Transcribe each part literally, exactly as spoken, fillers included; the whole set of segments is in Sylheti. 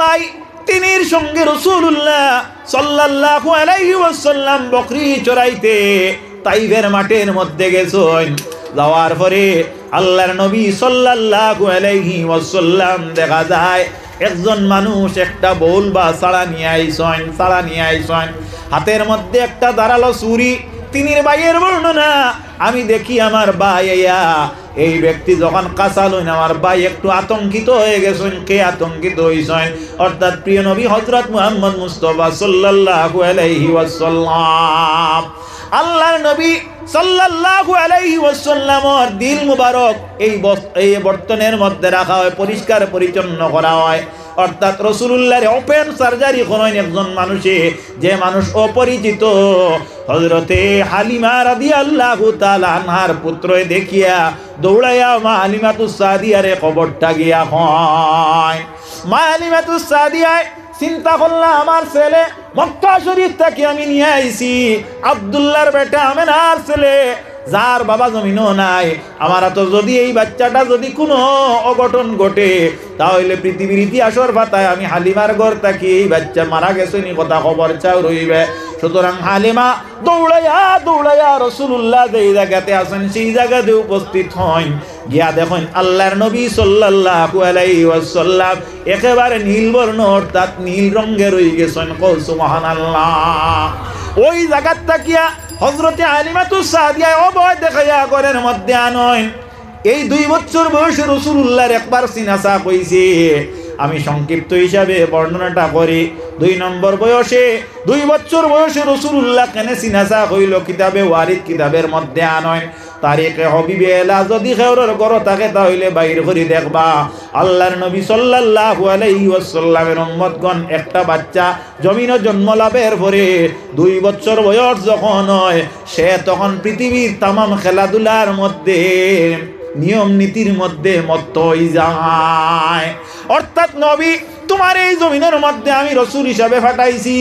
ভাই, তিনির সঙ্গে রাসূলুল্লাহ সাল্লাল্লাহু আলাইহি ওয়াসাল্লাম বকরি চরাইতে তাইফের মাঠের মধ্যে গেছইন। যাওয়ার পরে আল্লাহর নবী সাল্লাল্লাহু আলাইহি ওয়াসাল্লাম দেখা যায় একজন মানুষ একটা বউল বা চাড়া নিয়া আইছইন, চাড়া নিয়া আইছইন, হাতের মধ্যে একটা ধারালো ছুরি। তিনির ভাইয়ের বর্ণনা, আমি দেখি আমার ভাই আইয়া এই ব্যক্তি যখন কাছাল অইন, আমার ভাই একটু আতঙ্কিত হয়ে গেছইন। কে আতঙ্কিত হইছইন? অর্থাৎ প্রিয় নবী হযরত মুহাম্মদ মুস্তাফা সাল্লাল্লাহু আলাইহি ওয়াসাল্লাম। আল্লাহর নবী সাল্লাল্লাহু আলাইহি ওয়াসাল্লামর দিল মুবারক এই বস-, এই বর্তনের মধ্যে রাখা হয়, পরিষ্কার পরিচ্ছন্ন করা হয়। অর্থাৎ রাসূলুল্লাহরে ওপেন সার্জারি করইন একজন মানুষে, যে মানুষ অপরিচিত। হযরতে হালিমা রাদিয়াল্লাহু তাআলা আনহার পুত্ররে দেখিয়া দৌড়াইয়া মা হালিমাতুস সাদিয়ারে খবরটা গিয়া কয়। মা হালিমাতুস সাদিয়ায় চিন্তা করলা, আমার ছেলে মক্কা শরীফ থাকি আমি নিয়া আইছি, আব্দুল্লাহর বেটা আমেনার ছেলে, যার বাবা জমিনো নাই, আমার আতো যদি এই বাচ্চাটা যদি কুনু অঘটন ঘটে, তাহলে পৃথিবীর ইতিহাসর পাতায় আমি হালিমার ঘর থাকি এই বাচ্চা মারা গেছে নি কথা খবর চাউর অইবে। সুতরাং হালিমা দৌড়াইয়া দৌড়াইয়া রাসূলুল্লাহ যেই জাগাতে আছইন সেই জাগাতে উপস্থিত হইন। গিয়া দেখইন আল্লাহর নবী সাল্লাল্লাহু আলাইহি ওয়াসাল্লাম একেবারে নীল বর্ণ, অর্থাৎ নীল রঙের অই গেছইন। কও সুবহানাল্লাহ। ওই জাগাত থাকিয়া হযরতে হালিমাতুস সাদিয়ায় অভয় দেখাইয়া ঘরের মধ্যে আনইন। এই দুই বছর বয়সে রাসূলুল্লাহর একবার সিনাচা অইছে। আমি সংক্ষিপ্ত হিসাবে বর্ণনাটা করি। দুই নম্বর বয়সে, দুই বছর বয়সে রাসূলুল্লাহ কেনে সিনাচা অইলো, কিতাবে ওয়ারিদ কিতাবের মধ্যে আনইন। তারিখে হবিবে এলা যদি কেউরর ঘরো থাকে, তাহলে বাইর করি দেখবা, আল্লাহর নবী সাল্লাল্লাহু আলাইহি ওয়াসাল্লামের উম্মতগণ একটা বাচ্চা জমিনো জন্ম লাভের পরে দুই বছর বয়স যখন হয়, সে তখন পৃথিবীর তামাম খেলাধুলার মধ্যে, নিয়ম নীতির মধ্যে মত্ত হয়ে যায়। অর্থাৎ নবী, তোমার এই জমিনের মধ্যে আমি রসুল হিসাবে পাঠাইছি,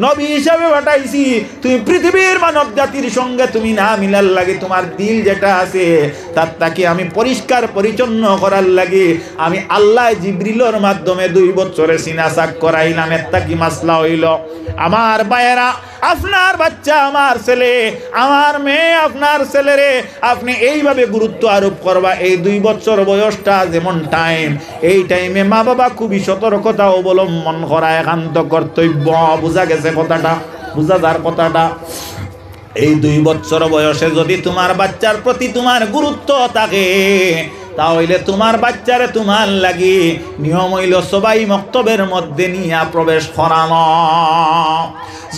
নবী হিসাবে পাঠাইছি, তুমি পৃথিবীর মানব জাতির সঙ্গে তুমি না মিলার লাগি, তোমার দিল যেটা আছে, তার তাকে আমি পরিষ্কার পরিচ্ছন্ন করার লাগি আমি আল্লাহ জিবরিলর মাধ্যমে দুই বছরে সিনাচাক করাইলাম। এর থাকি মাসলা হইল, আমার ভাইয়েরা, আপনার বাচ্চা আমার ছেলে, আমার মেয়ে আপনার ছেলেরে আপনি এইভাবে গুরুত্ব আরোপ করবা। এই দুই বছর বয়সটা যেমন টাইম, এই টাইমে মা বাবা খুবই সতর্কতা অবলম্বন করা একান্ত কর্তব্য। বুঝা গেছে কথাটা? বুঝা যার কথাটা? এই দুই বছর বয়সে যদি তোমার বাচ্চার প্রতি তোমার গুরুত্ব থাকে, তাহলে তোমার বাচ্চারে তোমার লাগি নিয়ম হইল সবাই মক্তবের মধ্যে নিয়া প্রবেশ করানো।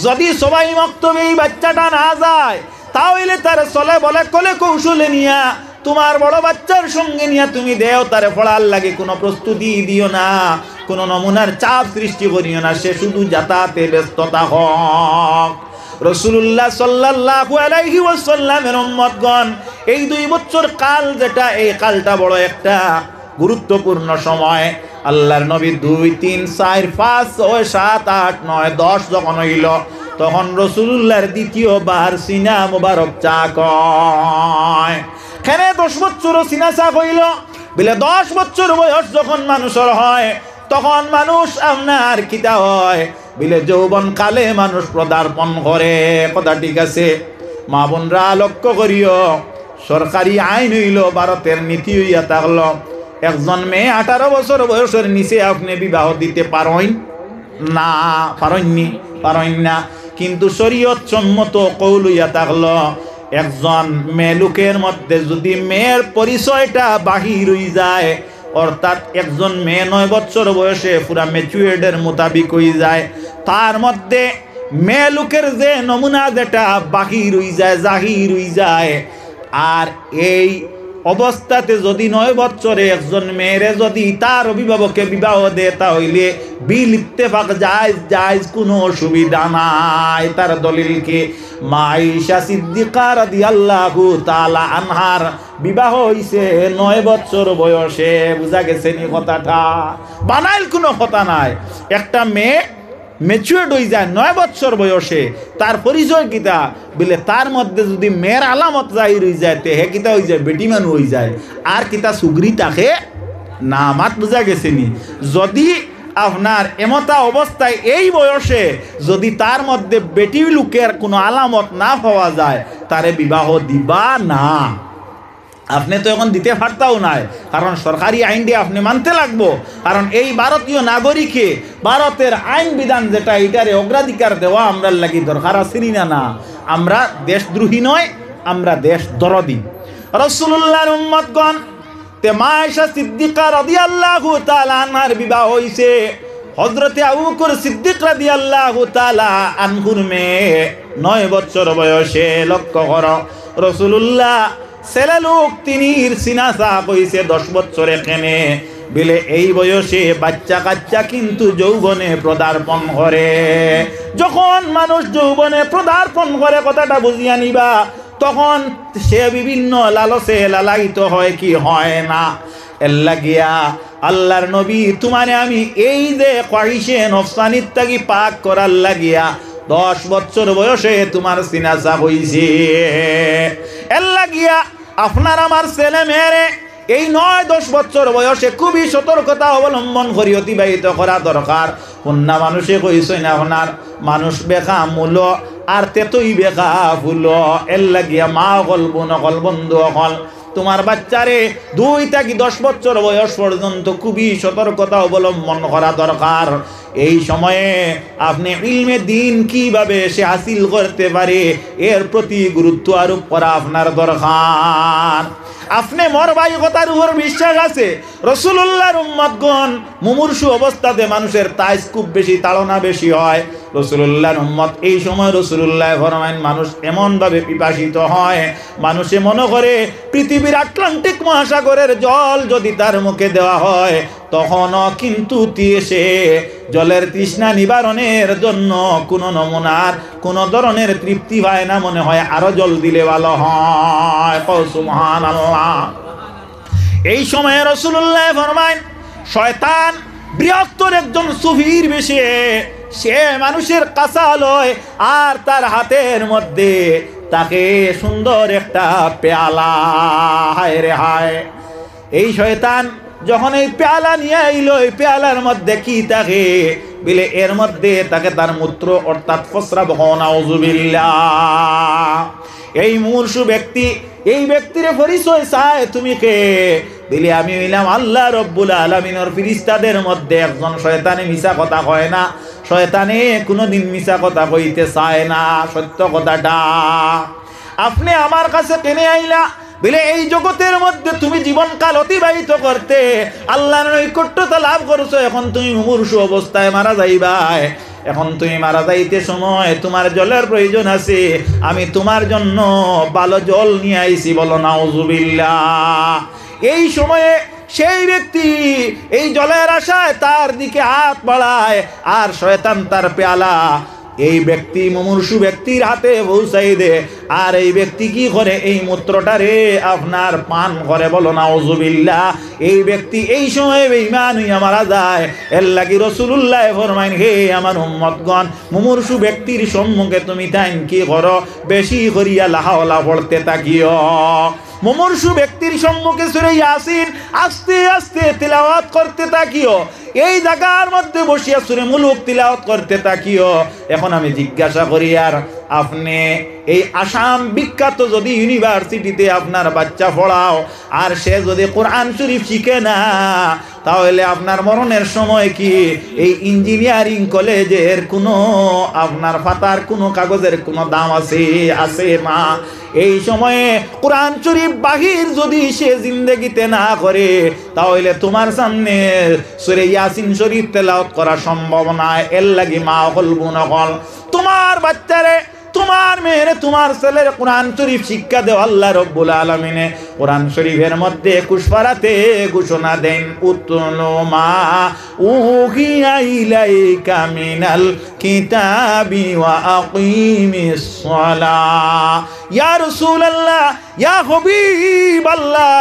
যদি সবাই মক্তবে এই বাচ্চাটা না যায়, তাহলে তার চলে বলে কলে কৌশলে নিয়া তোমার বড় বাচ্চার সঙ্গে নিয়া তুমি দেও, তারে পড়ার লাগি কোনো প্রস্তুতি দিও না, কোনো নমুনার চাপ সৃষ্টি করিও না, সে শুধু যাতায়াতে ব্যস্ত থাকক। রাসূলুল্লাহ সাল্লাল্লাহু আলাইহি ওয়াসাল্লামের উম্মতগণ, এই দুই বছর কাল যেটা, এই কালটা বড় একটা গুরুত্বপূর্ণ সময়। আল্লাহর নবী দুই, তিন, চার, পাঁচ, ছয়, সাত, আট, নয়, দশ যখন হইল, তখন রাসূলুল্লাহর দ্বিতীয়বার সিনা মুবারক চাক হয়। কেনে দশ বছরও সিনা চাক হইল? বলে দশ বছর বয়স যখন মানুষের হয়, তখন মানুষ আপনার কিতা হয়? বলে যৌবন কালে মানুষ পদার্পণ করে। কথা ঠিক আছে? মা বোনরা লক্ষ্য করিও, সরকারি আইন হইল, ভারতের নীতি হইয়া থাকলো, একজন মেয়ে আঠারো বছর বয়সের নিচে আপনি বিবাহ দিতে পারইন না। পারইননি? পারইন না। কিন্তু শরীয়ত সম্মত কৌল হইয়া থাকলো, একজন মেয়ে লোকের মধ্যে যদি মেয়ের পরিচয়টা বাহির হয়ে যায়, অর্থাৎ একজন মেয়ে নয় বছর বয়সে পুরা ম্যাচুয়ার্ডের মোতাবিক হয়ে যায়, তার মধ্যে মেয়ে লোকের যে নমুনা যেটা বাহির হয়ে যায়, জাহির হয়ে যায়, আর এই অবস্থাতে যদি নয় বছরে একজন মেয়েরে যদি তার অভিভাবকে বিবাহ দেয়, তাহলে বিল ইত্তেফাক জায়েজ, জায়েজ, কোনো অসুবিধা নাই। তার দলিল কি? মা আয়েশা সিদ্দিকা রাদিয়াল্লাহু তাআলা আনহার বিবাহ হইছে নয় বছর বয়সে। বুঝা গেছে নি কথাটা? বানাইল কোনো কথা নাই। একটা মেয়ে ম্যাচুয়ার্ড হয়ে যায় নয় বছর বয়সে, তার পরিচয় কিতা? বলে তার মধ্যে যদি মেয়ের আলামত জাহির হয়ে যায়, তে হে কিতা হয়ে যায়? বেটি মানু হয়ে যায়। আর কিতা সুগরি থাকে না। মাত বুঝা গেছে নি? যদি আপনার এমতা অবস্থায় এই বয়সে যদি তার মধ্যে বেটি লোকের কোনো আলামত না পাওয়া যায়, তারে বিবাহ দিবা না। আপনি তো এখন দিতে পারতাও নায়, কারণ সরকারি আইন দিয়া আপনি মানতে লাগবো। কারণ এই ভারতীয় নাগরিকে ভারতের আইন বিধান যেটা, এটারে অগ্রাধিকার দেওয়া আমরার লাগি দরকার আছে নি না? না, আমরা দেশদ্রোহী নয়, আমরা দেশ দরদি। রাসূলুল্লাহর উম্মতগণ, তে মা আয়েশা সিদ্দিকা রাদিয়াল্লাহু তাআলা আনহার বিবাহ হইছে হযরতে আবু বকর সিদ্দিক রাদিয়াল্লাহু তাআলা আনহুর মেয়ে, নয় বছর বয়সে। লক্ষ্য করো, রাসূলুল্লাহ ছেলে লোক তিনির সিনা চাক অইছে দশ বছরে কেনে, বিলে এই বয়সে বাচ্চা কাচ্চা কিন্তু যৌবনে পদার্পণ করে। যখন মানুষ যৌবনে পদার্পণ করে, কথাটা বুঝিয়া নিবা, তখন সে বিভিন্ন লালসে লালায়িত হয় কি হয় না? এর লাগিয়া আল্লাহর নবী, তোমারে আমি এই যে খোয়াইশে নফসানির তাগি পাক করার লাগিয়া দশ বছর বয়সে তোমার সিনা চাক অইছে। এর লাগিয়া আপনার আমার ছেলে মেয়েরে এই নয় দশ বছর বয়সে খুবই সতর্কতা অবলম্বন করি অতিবাহিত করা দরকার। হুন্না মানুষে কইছইন, আপনার মানুষ বেখা মূলো, আর তেতই বেখা ফুলো। এর লাগিয়া মা অকল, বোন অকল, বন্ধু অকল, তোমার বাচ্চারে দুই থাকি দশ বছর বয়স পর্যন্ত খুবই সতর্কতা অবলম্বন করা দরকার। এই সময়ে আপনি ইলমে দ্বীন কিভাবে সে হাসিল করতে পারে, এর প্রতি গুরুত্ব আরোপ করা আপনার দরকার। আপনি মোর ভাই কথার উপর বিশ্বাস আছে, রাসূলুল্লাহর উম্মতগণ, মুমূর্ষু অবস্থাতে মানুষের তাইজ খুব বেশি, তাড়না বেশি হয়। রাসূলুল্লাহর উম্মত, এই সময় রাসূলুল্লাহ ফরমাইন, মানুষ এমনভাবে পিপাসিত হয়, মানুষে মনে করে পৃথিবীর আটলান্টিক মহাসাগরের জল যদি তার মুখে দেওয়া হয়, তখনও কিন্তু তি-, সে জলের তৃষ্ণা নিবারণের জন্য কোনো নমুনার কোনো ধরনের তৃপ্তি পায় না, মনে হয় আরো জল দিলে ভালো হয়। কও সুবহানাল্লাহ। এই সময়ে রাসূলুল্লাহ ফরমাইন, শয়তান বৃহত্তর একজন সুফির বেশে, সে মানুষের কাছা লয়, আর তার হাতের মধ্যে থাকে সুন্দর একটা পেয়ালা। হায় রে হায়, এই শয়তান যখন এই পেয়ালা নিয়া আইলো, এই পেয়ালার মধ্যে কি থাকে? বিলে এর মধ্যে থাকে তার মূত্র, অর্থাৎ প্রস্রাব। কও নাউজুবিল্লাহ। এই মুমূর্ষু ব্যক্তি, এই ব্যক্তিরে পরিচয় চায়, তুমি কে? বিলে আমি অইলাম আল্লাহ রব্বুল আলামিনর ফিরিস্তাদের মধ্যে একজন। শয়তানে মিছা কথা কয় না, শয়তানে কোনোদিন মিছা কথা কইতে চায় না, সত্য কথাটা। আপনি আমার কাছে কেনে আইলা? বিলে এই জগতের মধ্যে তুমি জীবনকাল অতিবাহিত করতে, আল্লাহর নৈকট্যতা লাভ করছো, এখন তুমি মুমূর্ষু অবস্থায় মারা যাইবায়। এখন তুমি মারা যাইতে সময় তোমার জলের প্রয়োজন আছে, আমি তোমার জন্য ভালো জল নিয়া আইছি। বলো নাউজুবিল্লাহ। এই সময়ে সেই ব্যক্তি এই জলের আশায় তার দিকে হাত বাড়ায়, আর শয়তান তার পেয়ালা এই ব্যক্তি, মুমূর্ষু ব্যক্তির হাতে পৌঁছাই দে। আর এই ব্যক্তি কি করে? এই মূত্রটারে আপনার পান করে। বলো নাউজুবিল্লাহ। এই ব্যক্তি এই সময়ে বেঈমান অইয়া মারা যায়। এর লাগি রাসূলুল্লাহ ফরমাইন, হে আমার উম্মতগণ, মুমূর্ষু ব্যক্তির সম্মুখে তুমি তাইন কি করো? বেশি করিয়া লাহাওলা পড়তে থাকিও। মুমূর্ষু ব্যক্তির সম্মুখে সূরা ইয়াসিন আস্তে আস্তে তিলাওয়াত করতে থাকিও। এই জাগার মধ্যে বসিয়া সূরা মুলুক তিলাওয়াত করতে থাকিও। এখন আমি জিজ্ঞাসা করি, আর আপনি এই আসাম বিখ্যাত যদি ইউনিভার্সিটিতে আপনার বাচ্চা পড়াও, আর সে যদি কোরআন শরীফ শিখে না, তাহলে আপনার মরণের সময় কি এই ইঞ্জিনিয়ারিং কলেজের কোনো, আপনার পাতার কোনো কাগজের কোনো দাম আছে? আছে না। এই সময়ে কোরআন শরীফ বাহির যদি সে জিন্দেগিতে না করে, তাহলে তোমার সামনে সূরা ইয়াসিন শরীফ তেলাওয়াত করা সম্ভব নয়। এর লাগি মা অকল, বোন অকল, তোমার বাচ্চারে, তোমার মেয়েরে, তোমার ছেলেরে কোরআন শরীফ শিক্ষা দেও। আল্লাহ রব্বুল আলামিনে কোরআন শরীফের মধ্যে একুশ পারাতে ঘোষণা দেন, উতলু মা উহিয়া ইলাইকা মিনাল কিতাবি ওয়া আকিমিস সালাহ। ইয়া রাসূলুল্লাহ, ইয়া হাবিবাল্লাহ,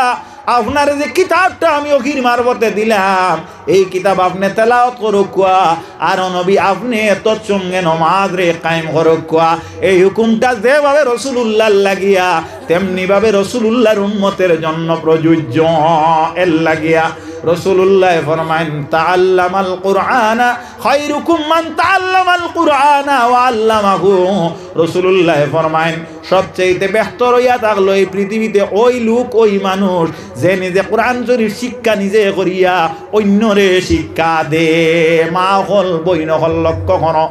আপনারে যে কিতাবটা আমি ওহীর মারফতে দিলাম, এই কিতাব আপনে তেলাওয়াত করউক্কা, আর ও নবী আপনে তৎসঙ্গে নমাজরে কায়েম করউক্কা। এই হুকুমটা যেভাবে রাসূলুল্লাহর লাগিয়া তেমনি ভাবে রসুলুল্লাহর উম্মতের জন্য প্রযোজ্য। এর লাগিয়া রসুলুল্লাহ ফরমাইন, "তাআল্লামাল কুরআনা খায়রুকুম মান তাআল্লামাল কুরআনা ওয়া আল্লামাহু।" রসুলুল্লাহ ফরমাইন, "সবচাইতে বেহতর অইয়া থাকলো এই পৃথিবীতে ওই লোক, ওই মানুষ, যে নিজে কোরআন শরীফ শিক্ষা নিজে করিয়া অইন্যরে শিক্ষা দে।" মা অকল, বইন অকল, লক্ষ্য করো,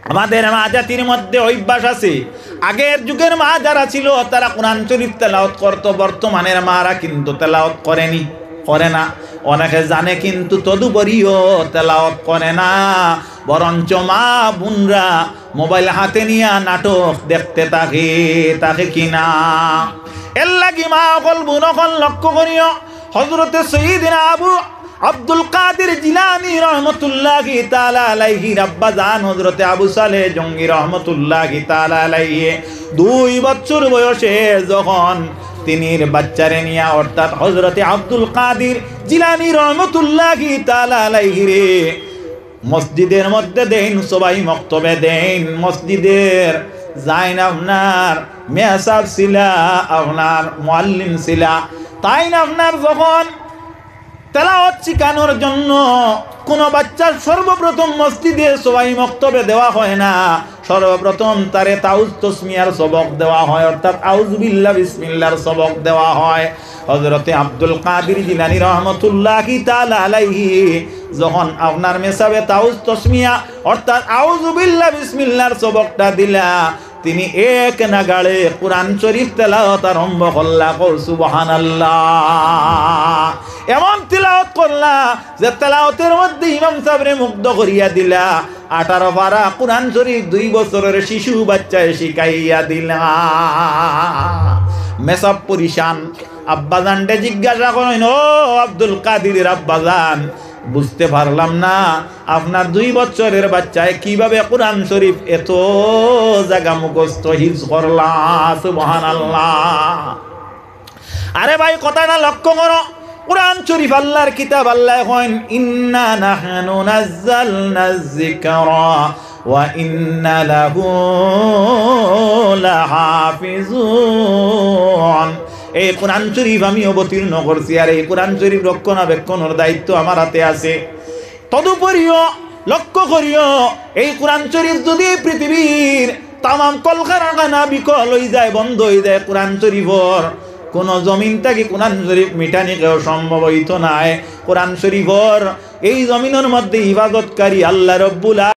আমাদের মা জাতির মধ্যে অভ্যাস আছে, আগের যুগের মা যারা ছিল, তারা কোরআন শরীফ তেলাওয়াত করতো, বর্তমানের মারা কিন্তু তেলাওয়াত করেনি, করে না। অনেকে জানে কিন্তু তদুপরিও তেলাওয়াত করে না, বরঞ্চ মা বোনরা মোবাইল হাতে নিয়া নাটক দেখতে থাকে, থাকে কি না? এর লাগি মা অকল, বোন অকল, লক্ষ্য করিও, হযরতে সৈয়দিনা আবু আব্দুল কাদির জিলানী রহমতুল্লাহি তাআলা আলাইহির আব্বাজান হযরতে আবু সালেহ জঙ্গি রহমতুল্লাহি তাআলা আলাইহি দুই বছর বয়সে যখন তিনির বাচ্চারে নিয়া, অর্থাৎ হযরতে আব্দুল কাদির জিলানী রহমতুল্লাহি তাআলা আলাইহিরে মসজিদের মধ্যে দেইন, সবাই মক্তবে দেইন, মসজিদের যাইন আপনার মেসাব ছিলা, আপনার মুয়াল্লিম ছিলা, তাইন আপনার যখন তেলাওয়াত শিখানোর জন্য কোনো বাচ্চার সর্বপ্রথম মসজিদে সবাই মক্তবে দেওয়া হয় না, সর্বপ্রথম তারে তাউজ তসমিয়ার সবক দেওয়া হয়, অর্থাৎ আউযুবিল্লাহ বিসমিল্লাহর সবক দেওয়া হয়। হযরতে আব্দুল কাদির জিলানী রহমতুল্লাহি তাআলা আলাইহি যখন আপনার মেসাবে তাউজ তসমিয়া অর্থাৎ আউযুবিল্লাহ বিসমিল্লাহর সবকটা দিলা, তিনি এক নাগাড়ে কোরআন শরীফ তেলাওয়াত আরম্ভ করলা। কও সুবহানাল্লাহ। এমন তেলাওয়াত করলা যে তেলাওয়াতের মধ্যে ইমাম সাবরে মুগ্ধ করিয়া দিলা। আঠারো পারা কোরআন শরীফ দুই বছরের শিশু বাচ্চায় শিখাইয়া দিলা। মেসাব পরিশান। আব্বাজানরে জিজ্ঞাসা করইন, "ও আব্দুল কাদিরের আব্বাজান, বুঝতে পারলাম না, আপনার দুই বছরের বাচ্চায় কিভাবে কোরআন শরীফ এত জাগা মুখস্থ হিফজ করলা?" সুবহানাল্লাহ। আরে ভাই, কথাটা লক্ষ্য করো, কোরআন শরীফ আল্লাহর কিতাব, আল্লায় কইন, "ইন্না নাহনু নাজ্জালনায যিকরা ওয়া ইন্না লাহু লাহাফিজুন।" এই কোরআন শরীফ আমি অবতীর্ণ করছি, আর এই কোরআন শরীফ রক্ষণাবেক্ষণের দায়িত্ব আমার হাতে আছে। তদুপরিও লক্ষ্য করিও, এই কোরআন শরীফ যদি পৃথিবীর তামাম কলকারখানা বিকল অই যায়, বন্ধ অই যায়, কোরআন শরীফর কোনো জমিন থাকি কোরআন শরীফ মিটানি কেউ সম্ভব অইতো নায়। কোরআন শরীফর এই জমিনর মধ্যে হিফাজতকারী আল্লাহ রব্বুল